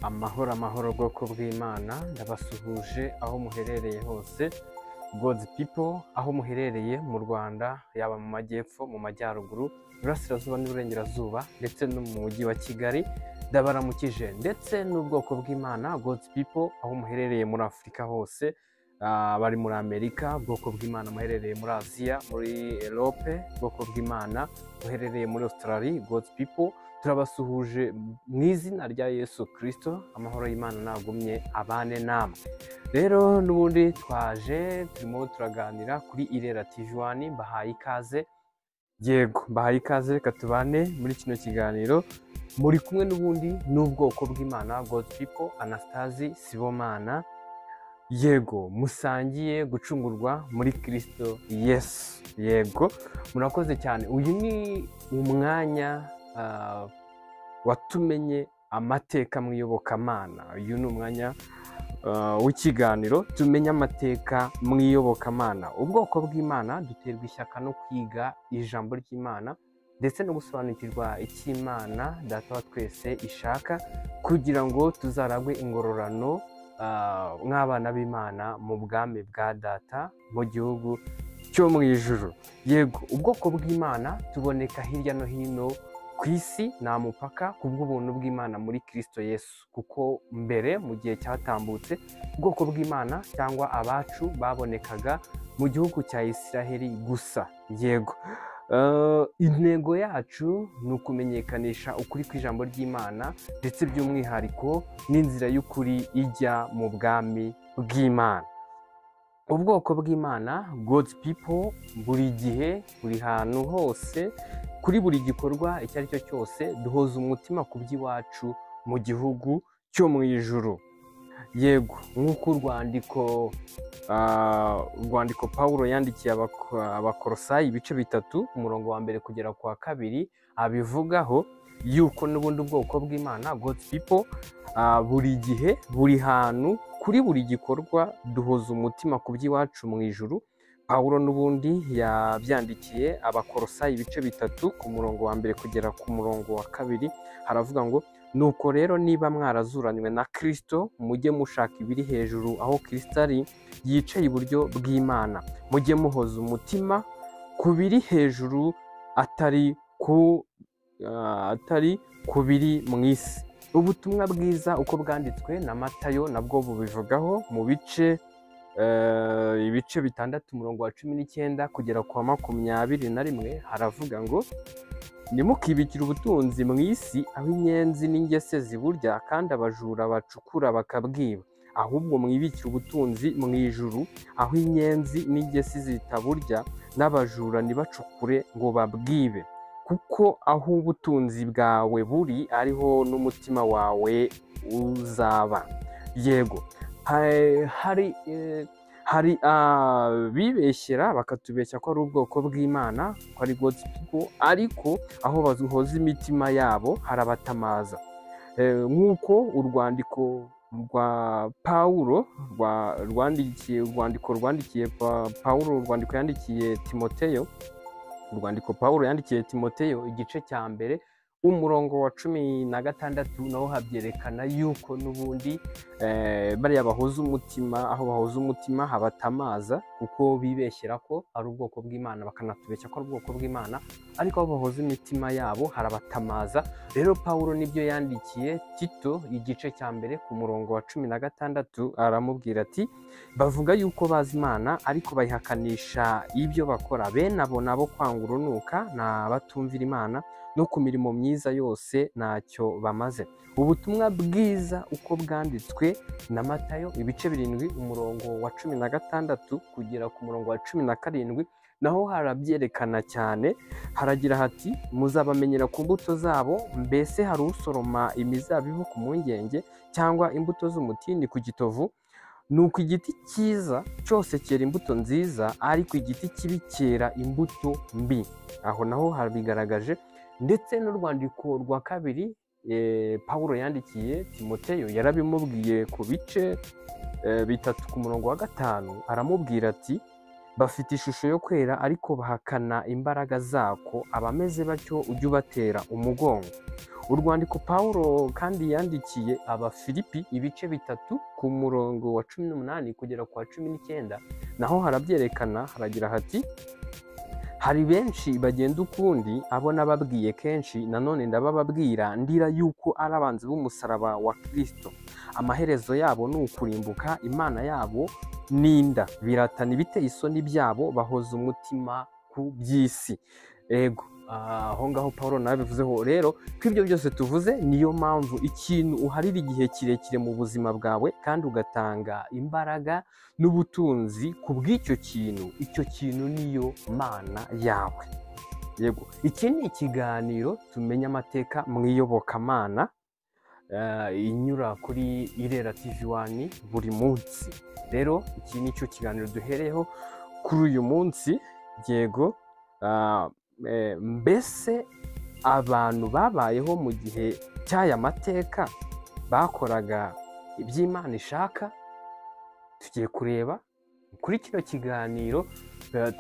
Amahoro amahoro bwoko bw'Imana, ndabasuhuje aho muherereye hose, God's people aho muherereye mu Rwanda, yaba mu majyepfo, mu majyaruguru, iburasirazuba n'iburengerazuba ndetse no mu mujyi wa Kigali, ndabaramukije ndetse n'ubwoko bw'Imana God's people aho muherereye muri Afurika hose, bari muri Amerika, ubwoko bw'Imana muherereye muri Aziya, muri Europe, ubwoko bw'Imana muherereye muri Australie, God's people turabasuhuje mu izina rya Yesu Kristo, amahoro y'Imana nagumye abane namwe. Rero n'ubundi twaje turimo turaganira kuri Irera TV 1, mbahaye ikaze. Yego, mbahaye ikaze, reka tubane muri kino kiganiro. Muri kumwe n'ubundi n'ubwoko bw'Imana God's people Anastasi Sibomana. Yego, musangiye gucungurwa muri Kristo Yesu. Yego, murakoze cyane. Uyu ni umwanya watumenye amateka mu iyobokamana. Uyu ni umwanya w'ikiganiro tumenye amateka mu iyobokamana. Ubwoko bw'Imana duterwa ishyaka no kwiga ijambo ry'Imana ndetse no gusobanukirwa icyo Imana Data wa twese ishaka kugira ngo tuzaragwe ingororano nk'abana b'Imana mu bwami bwa Data mu gihugu cyo mu ijuru. Yego, ubwoko bw'Imana tuboneka hirya no hino ku isi, nta mupaka, kubw'ubuntu bw'Imana muri Kristo Yesu. Kuko mbere mu gihe cyatambutse ubwoko bw'Imana cyangwa abacu babonekaga mu gihugu cya Isiraheli gusa. Yego, intego yacu ni ukumenyekanisha ukuri kw'ijambo ry'Imana ndetse by'umwihariko n'inzira y'ukuri ijya mu bwami bw'Imana. Ubwoko bw'Imana God's people buri gihe, buri hantu hose, kuri buri gikorwa icyo ari cyo cyose, duhoza umutima ku by'iwacu mu gihugu cyo mu ijuru. Yego, nk'uko urwandiko Pawulo yandikiye Abakorosayi ibice 3 umurongo wa 1 kugera ku wa 2 abivugaho yuko n'ubundi ubwoko bw'Imana God's people buri gihe, buri hantu, kuri buri gikorwa duhoza umutima ku by'iwacu mu ijuru. Pawulo n'ubundi yabyandikiye Abakorosayi ibice 3 ku murongo wa 1 kugera ku murongo wa 2, haravuga ngo: nuko rero niba mwarazuranywe na Kristo, mujye mushaka ibiri hejuru aho Kristo ari yicaye iburyo bw'Imana, mujye muhoza umutima ku biri hejuru atari ku biri mu isi. Ubutumwa bwiza uko bwanditswe na Matayo nabwo bubivugaho mu bice ibice 6 umurongo wa 19 kugera ku wa 21, haravuga ngo: ntimukibikire ubutunzi mu isi aho inyenzi n'ingese ziburya kandi abajura bacukura bakabwiba, ahubwo mwibikire ubutunzi mu ijuru aho inyenzi n'ingese zitaburya n'abajura ntibacukure ngo babwibe, kuko aho ubutunzi bwawe buri ariho n'umutima wawe uzaba. Yego, hari abibeshyera bakatubeshya ko ari ubwoko bw'Imana, ko ari God's people, ariko aho bahoza imitima yabo harabatamaza. Nk'uko urwandiko rwa Pawulo rwandikiye, urwandiko rwandikiye Pawulo, urwandiko yandikiye Timoteyo, urwandiko Pawulo yandikiye Timoteyo igice cya 1 umurongo wa 16, naho habyerekana yuko n'ubundi bariya bahoza umutima, aho bahoza umutima habatamaza, kuko bibeshyera ko ari ubwoko bw'Imana, bakanatubeshya ko ari ubwoko bw'Imana, ariko aho bahoza imitima yabo harabatamaza. Rero Pawulo nibyo yandikiye Tito igice cya 1 ku murongo wa 16, aramubwira ati: bavuga yuko bazi Imana ariko bayihakanisha ibyo bakora, bene abo nabo kwanga urunuka n'abatumvira Imana no ku mirimo myiza yose ntacyo bamaze. Ubutumwa bwiza uko bwanditswe na Matayo ibice 7 umurongo wa 16 kugera ku murongo wa 17, naho harabyerekana cyane. Haragira hati: muzabamenyera ku mbuto zabo, mbese hari usoroma imizabibu ku mpungenge cyangwa imbuto z'umutini ku gitovu? Nuko igiti cyiza cyose cyera imbuto nziza, ariko igiti kibi cyera imbuto mbi. Aho naho harabigaragaje. Ndetse n'urwandiko rwa 2 Pawulo yandikiye Timoteyo yarabimubwiye ku bice 3 ku murongo wa 5, aramubwira ati: Bafite ishusho yo kwera ariko bahakana imbaraga zako, abameze batyo ujye ubatera umugongo. Urwandiko Pawulo kandi yandikiye Abafilipi ibice 3 ku murongo wa 18 kugera ku wa 19, naho harabyerekana, haragira hati: hari benshi bagenda ukundi, abo nababwiye kenshi, nanone ndabababwira ndira yuko ari abanzi b'umusaraba wa Kristo. Amaherezo yabo ni ukurimbuka, Imana yabo n'inda, biratana ibiteye isoni byabo, bahoza umutima ku by'isi. Ego, aho ngaho Pawulo nawe bivuzeho. Rero ko ibyo byose tuvuze, niyo mpamvu ikintu uharira igihe kirekire mu buzima bwawe kandi ugatanga imbaraga n'ubutunzi ku bw'icyo kintu, icyo kintu niyo mana yawe. Yego, iki ni ikiganiro tumenya amateka mu iyobokamana, inyura kuri Irera TV 1 buri munsi. Rero iki ni cyo kiganiro duhereyeho kuri uyu munsi. Yego, mbese abantu babayeho mu gihe cy'aya mateka bakoraga iby'Imana ishaka? Tugiye kureba kuri kino kiganiro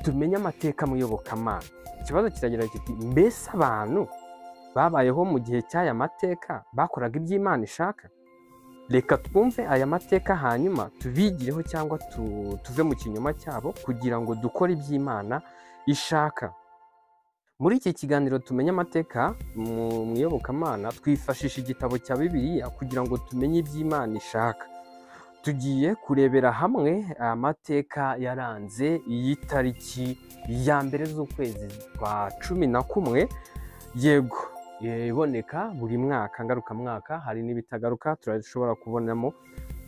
tumenye amateka mu iyobokamana. Ikibazo kiragira kiti: mbese abantu babayeho mu gihe cy'aya mateka bakoraga iby'Imana ishaka? Reka twumve aya mateka hanyuma tubigireho cyangwa tuve mu kinyoma cyabo kugira ngo dukore iby'Imana ishaka. Muri iki kiganiro tumenye amateka mu iyobokamana, twifashisha igitabo cya Bibiliya kugira ngo tumenye iby'Imana ishaka. Tugiye kurebera hamwe amateka yaranze iyi tariki ya 1 z'ukwezi kwa 11. Yego, iboneka buri mwaka ngarukamwaka, hari n'ibitagaruka turashobora kubonamo.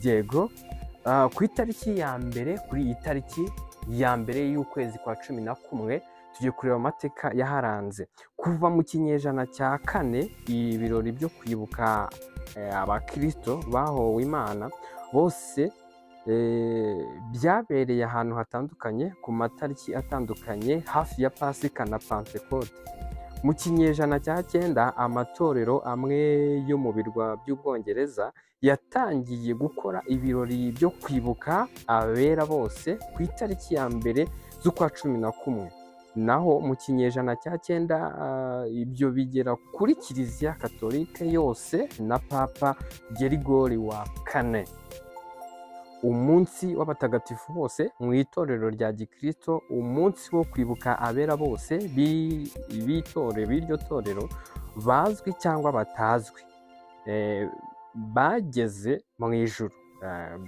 Yego, ku itariki ya 1, kuri iyi tariki ya 1 y'ukwezi kwa 11, tugiye kureba amateka yaharanze. Kuva mu kinyejana cya 4, ibirori byo kwibuka abakristo bahowe Imana bose byabereye ahantu hatandukanye ku matariki atandukanye hafi ya Pasika na Pentekote. Mu kinyejana cya 9, amatorero amwe yo mu birwa by'Ubwongereza yatangiye gukora ibirori byo kwibuka abera bose ku itariki ya 1 z'ukwa 11. Naho mu kinyejana cya 9, ibyo bigera kuri Kiliziya Katolike yose na Papa Gerigori wa 4. Umunsi w'abatagatifu bose mu itorero rya Gikristo, umunsi wo kwibuka abera bose b'iryo torero bazwi cyangwa batazwi, bageze mu ijuru.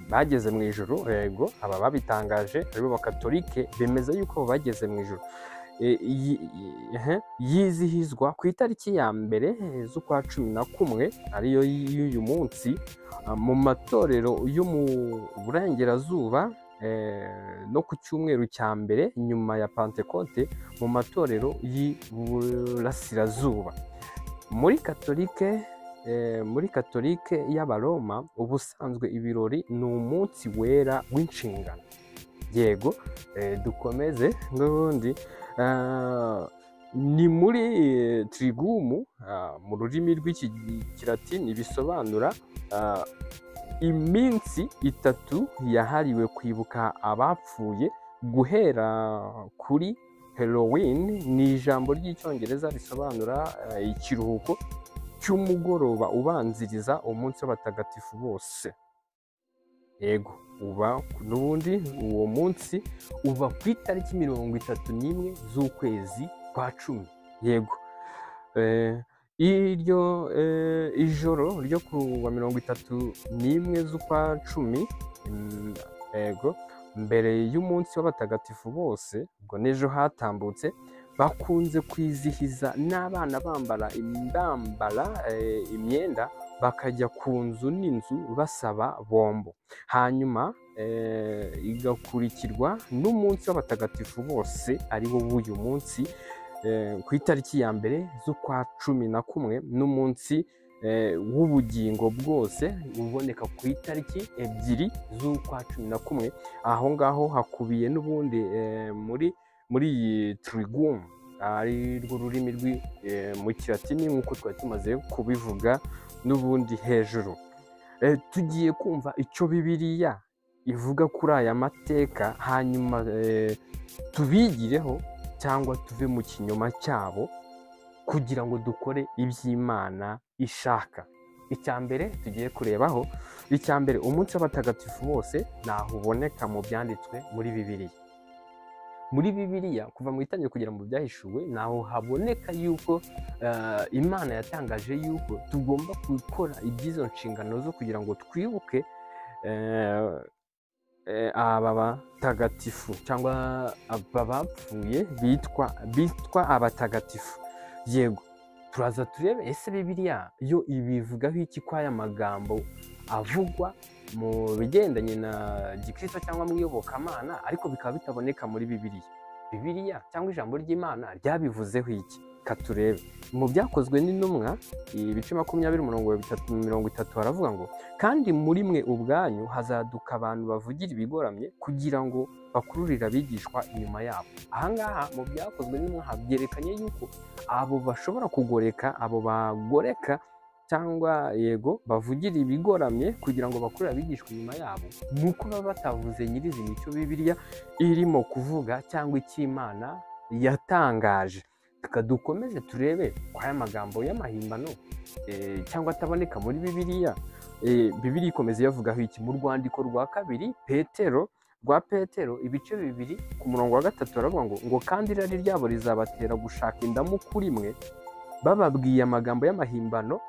Bageze mu ijuru. Yego, aba babitangaje aribo bakatolike bemeza yuko bageze mu ijuru. Yizihizwa ku itariki ya 1 z'ukwa 11, ariyo y'uyu munsi, mu matorero yo mu burengerazuba, no ku cyumweru cya 1 nyuma ya Pentekote mu matorero y'iburasirazuba. Muri Katolike y'Abaroma, ubusanzwe ibirori ni umunsi wera w'inshingano. Yego, dukomeze n'ubundi. Ni muri trigumu, mu rurimi rw'ikilatini bisobanura iminsi 3 yahariwe kwibuka abapfuye, guhera kuri Halloween. Ni ijambo ry'icyongereza risobanura ikiruhuko cy'umugoroba ubanziriza umunsi w'abatagatifu bose. Yego, uba n'ubundi uwo munsi uba ku itariki 31 z'ukwezi kwa 10. Yego, iryo ijoro ryo ku wa 31 z'ukwa 10, yego, mbere y'umunsi w'abatagatifu bose, ubwo n'ejo hatambutse, bakunze kwizihiza n'abana bambara imyenda bakajya ku nzu n'inzu basaba bombo, hanyuma igakurikirwa n'umunsi w'abatagatifu bose ari wo w'uyu munsi, ku itariki ya 1 z'ukwa 11, n'umunsi w'ubugingo bwose uboneka ku itariki 2 z'ukwa 11. Aho ngaho hakubiye n'ubundi muri iyi triguum, ari rwo rurimi mu Kilatini nk'uko twari tumaze kubivuga n'ubundi hejuru. Tugiye kumva icyo Bibiliya ivuga kuri aya mateka, hanyuma tubigireho cyangwa tuve mu kinyoma cyabo kugira ngo dukore iby'Imana ishaka. Icya mbere tugiye kurebaho, icya mbere, umunsi w'abatagatifu bose ntaho uboneka mu byanditswe muri Bibiliya. Muri Bibiliya kuva mu itangira kugera mu byahishuwe ntaho haboneka yuko Imana yatangaje yuko tugomba gukora iby'izo nshingano zo kugira ngo twibuke aba batagatifu cyangwa aba bapfuye bitwa abatagatifu. Yego, turaza turebe ese Bibiliya yo ibivugaho iki ko aya magambo avugwa mu bigendanye na gikristo cyangwa mu iyobokamana, ariko bikaba bitaboneka muri Bibiliya. Bibiliya cyangwa ijambo ry'Imana ryabivuzeho iki? Ka turebe mu Byakozwe n'Intumwa ibice 20 umurongo wa 30 haravuga ngo: kandi muri mwe ubwanyu hazaduka abantu bavugira ibigoramye kugira ngo bakururire abigishwa inyuma yabo. Ahangaha mu Byakozwe n'Intumwa habyerekanye yuko abo bashobora kugoreka, abo bagoreka cyangwa yego bavugira ibigoramye kugira ngo bakurure abigishwa inyuma yabo, nuko baba batavuze nyirizina icyo Bibiliya irimo kuvuga cyangwa icyo Imana yatangaje. Reka dukomeze turebe ko aya magambo y'amahimbano cyangwa ataboneka muri Bibiliya, Bibiliya ikomeza iyavugaho iki. Mu rwandiko rwa kabiri Petero, rwa Petero ibice 2 ku murongo wa 3 baravuga ngo kandi irari ryabo rizabatera gushaka indamu kuri mwe, bababwiye amagambo y'amahimbano,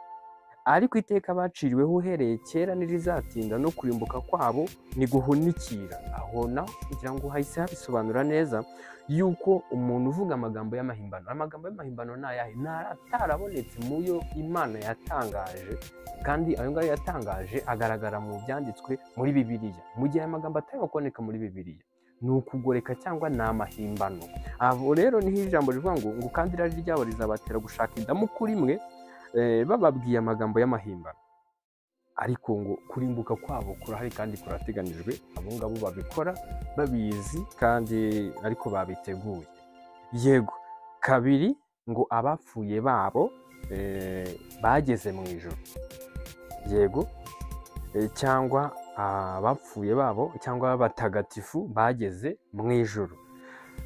ariko iteka baciriweho uhereye kera ntirizatinda, no kurimbuka kwabo ntiguhunikira. Aho naho kugira ngo hahise habisobanura neza yuko umuntu uvuga amagambo y'amahimbano, amagambo y'amahimbano ni ayahe? Ni atarabonetse mu yo Imana yatangaje, kandi ayo ngayo yatangaje agaragara mu byanditswe muri Bibiliya. Mu gihe aya magambo atari kuboneka muri Bibiliya, ni ukugoreka cyangwa ni amahimbano. Abo rero niho ijambo rivuga ngo kandi irari ryabo rizabatera gushaka indamu kuri mwe, bababwiye amagambo y'amahimbano, ariko ngo kurimbuka kwabo kurahari kandi kurateganijwe. Abo ngabo babikora babizi kandi ariko babiteguye. Yego, kabiri ngo abapfuye babo bageze mu ijuru. Yego, cyangwa abapfuye babo cyangwa abatagatifu bageze mu ijuru.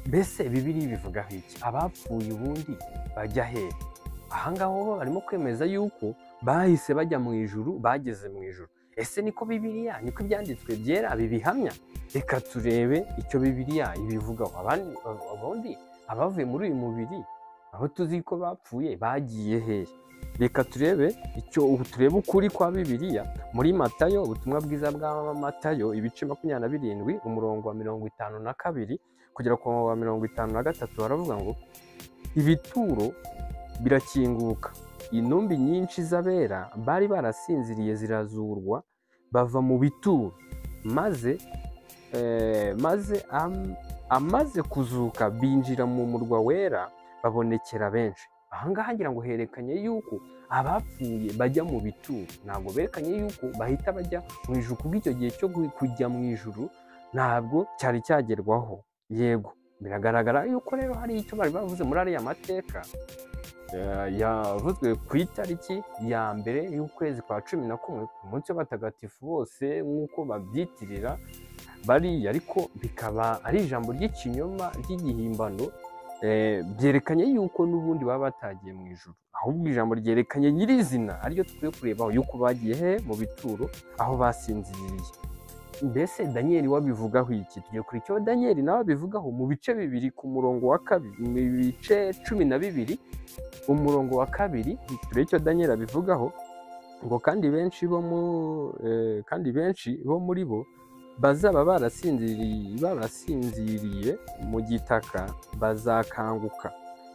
Mbese Bibiliya ibivugaho iki? Abapfuye ubundi bajya hehe? Ahangaha bo barimo kwemeza yuko bahise bajya mu ijuru, bageze mu ijuru. Ese niko Bibiliya, niko ibyanditswe byera bibihamya? Reka turebe icyo Bibiliya ibivugaho. Abundi abavuye muri uyu mubiri, aho tuzi ko bapfuye, bagiye hehe? Reka turebe icyo, turebe ukuri kwa Bibiliya muri Matayo, ubutumwa bwiza bwa Matayo ibice 27 umurongo wa 52 kugera ku wa 53 baravuga ngo: ibituro birakinguka, intumbi nyinshi z'abera bari barasinziriye zirazurwa bava mu bituro, maze amaze kuzuka binjira mu murwa wera babonekera benshi. Ahangaha ngira ngo herekanye yuko abapfuye bajya mu bituro, ntabwo berekanye yuko bahita bajya mu ijuru, kuko icyo gihe cyo kujya mu ijuru ntabwo cyari cyagerwaho. Yego, biragaragara yuko rero hari icyo bari bavuze muri ariya mateka yavuzwe ku itariki ya 1 y'ukwezi kwa 11 ku munsi w'abatagatifu bose nk'uko babyitirira bariya, ariko bikaba ari ijambo ry'ikinyoma ry'igihimbano. Byerekanye yuko n'ubundi baba batagiye mu ijuru, ahubwo ijambo ryerekanye nyirizina ariryo dukwiye kurebaho yuko bagiye he? Mu bituro aho basinziriye. Mbese Daniel wabivugaho iki? Tugiye kuri icyo Daniel nawe abivugaho mu bice 2 ku murongo wa 2, mu bice 12 umurongo wa 2, turebe icyo Daniel abivugaho ngo: kandi benshi bo muri bo bazaba barasinziriye mu gitaka bazakanguka,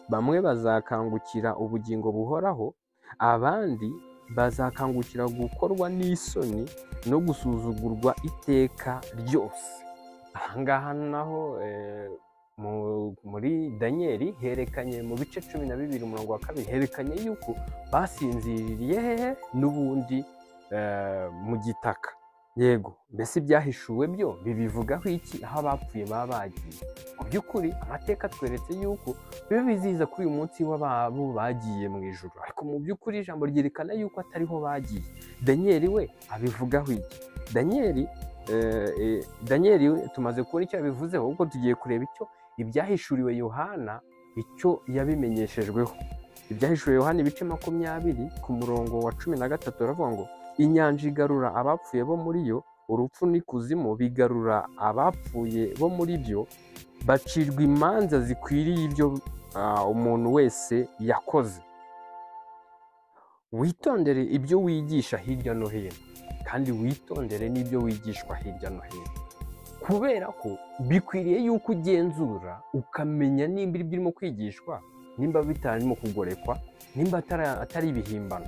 bamwe bazakangukira ubugingo buhoraho, abandi bazakangukira gukorwa n'isoni no gusuzugurwa iteka ryose. Ahangaha naho muri Daniel herekanye mu bice 12 umurongo wa 2 herekanye yuko basinziriye hehe? N'ubundi mu gitaka. Yego, mbese ibyahishuwe byo bibivugaho iki? Aho abapfuye baba bagiye. Mu by'ukuri amateka tweretse yuko biba biziza kuri uyu munsi w'ababo bagiye mu ijuru, ariko mu by'ukuri ijambo ryerekana yuko atariho bagiye. Daniel we abivugaho iki? Daniel Daniel tumaze kubona icyo yabivuzeho, ubwo tugiye kureba icyo ibyahishuriwe Yohana icyo yabimenyeshejweho. Ibyahishuriwe Yohana ibice 20 ku murongo wa 13 baravuga ngo inyanja igarura abapfuye bo muri yo, urupfu n'ikuzimu bigarura abapfuye bo muri byo, bacirwa imanza zikwiriye ibyo umuntu wese yakoze. Witondere ibyo wigisha hirya no hino, kandi witondere n'ibyo wigishwa hirya no hino, kubera ko bikwiriye yuko ugenzura ukamenya nimba ibyo urimo kwigishwa, nimba bitarimo kugorekwa, nimba atari ibihimbano.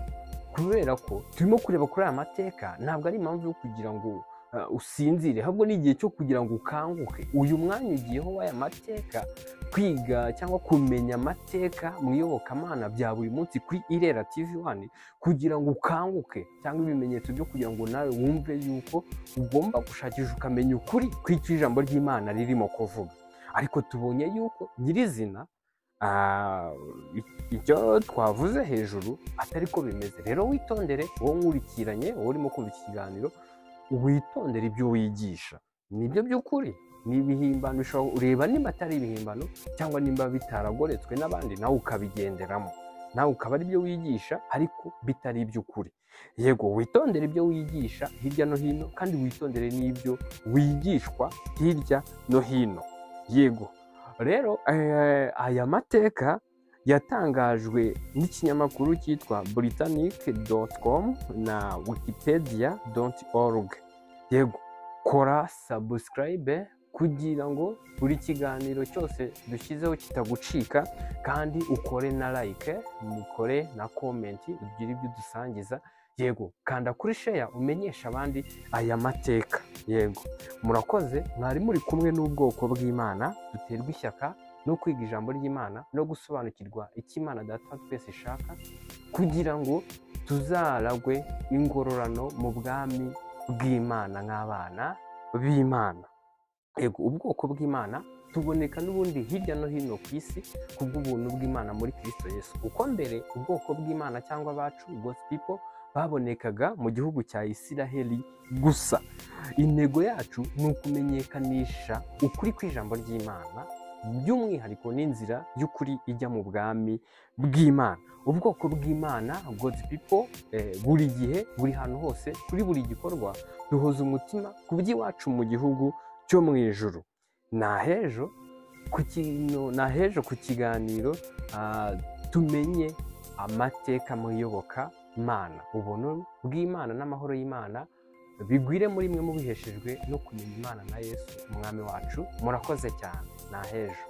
Kubera ko turimo kureba kuri aya mateka, ntabwo ari impamvu yo kugira ngo usinzire, ahubwo ni igihe cyo kugira ngo ukanguke. Uyu mwanya ugiyeho w'aya mateka, kwiga cyangwa kumenya amateka mu iyobokamana bya buri munsi kuri Irera TV 1, kugira ngo ukanguke, cyangwa ibimenyetso byo kugira ngo nawe wumve yuko ugomba gushakisha ukamenya ukuri kw'icyo ijambo ry'Imana ririmo kuvuga. Ariko tubonye yuko nyirizina icyo twavuze hejuru atari ko bimeze. Rero witondere, wowe nkurikiranye, wowe urimo kumva iki kiganiro, witondere ibyo wigisha. Nibyo by'ukuri, ni ibihimbano, ushobora ureba nimba atari ibihimbano cyangwa nimba bitaragoretswe n'abandi, nawe ukabigenderamo, nawe ukaba ari byo wigisha ariko bitari iby'ukuri. Yego, witondere ibyo wigisha hirya no hino, kandi witondere n'ibyo wigishwa hirya no hino. Yego, rero aya mateka yatangajwe n'ikinyamakuru cyitwa britannic.com na wikipedia.org. Yego, kora subscribe kugira ngo buri kiganiro cyose dushyizeho kitagucika, kandi ukore na like, mukore na comment, ugire ibyo udusangiza. Yego, kanda kuri share umenyesha abandi aya mateka. Yego, murakoze, mwari muri kumwe n'ubwoko bw'Imana. Duterwa ishyaka no kwiga ijambo ry'Imana no gusobanukirwa icyo Imana Data twese ishaka, kugira ngo tuzaragwe ingororano mu bwami bw'Imana nk'abana b'Imana. Yego, ubwoko bw'Imana tuboneka n'ubundi hirya no hino ku isi kubw'ubuntu bw'Imana muri Kristo Yesu. Uko mbere ubwoko bw'Imana cyangwa abacu, God's people, babonekaga mu gihugu cya Isiraheli gusa. Intego yacu ni ukumenyekanisha ukuri kw'ijambo ry'Imana, by'umwihariko n'inzira y'ukuri ijya mu bwami bw'Imana. Ubwoko bw'Imana, God's people, buri gihe, buri hantu hose, kuri buri gikorwa, duhoza umutima ku by'iwacu mu gihugu cyo mu ijuru. Nahejo ku kiganiro tumenye amateka mu iyobokamana. Ubuntu bw'Imana n'amahoro y'Imana bigwire muri mwe mubiheshejwe no kumenya Imana na Yesu umwami wacu. Murakoze cyane. Nahejo.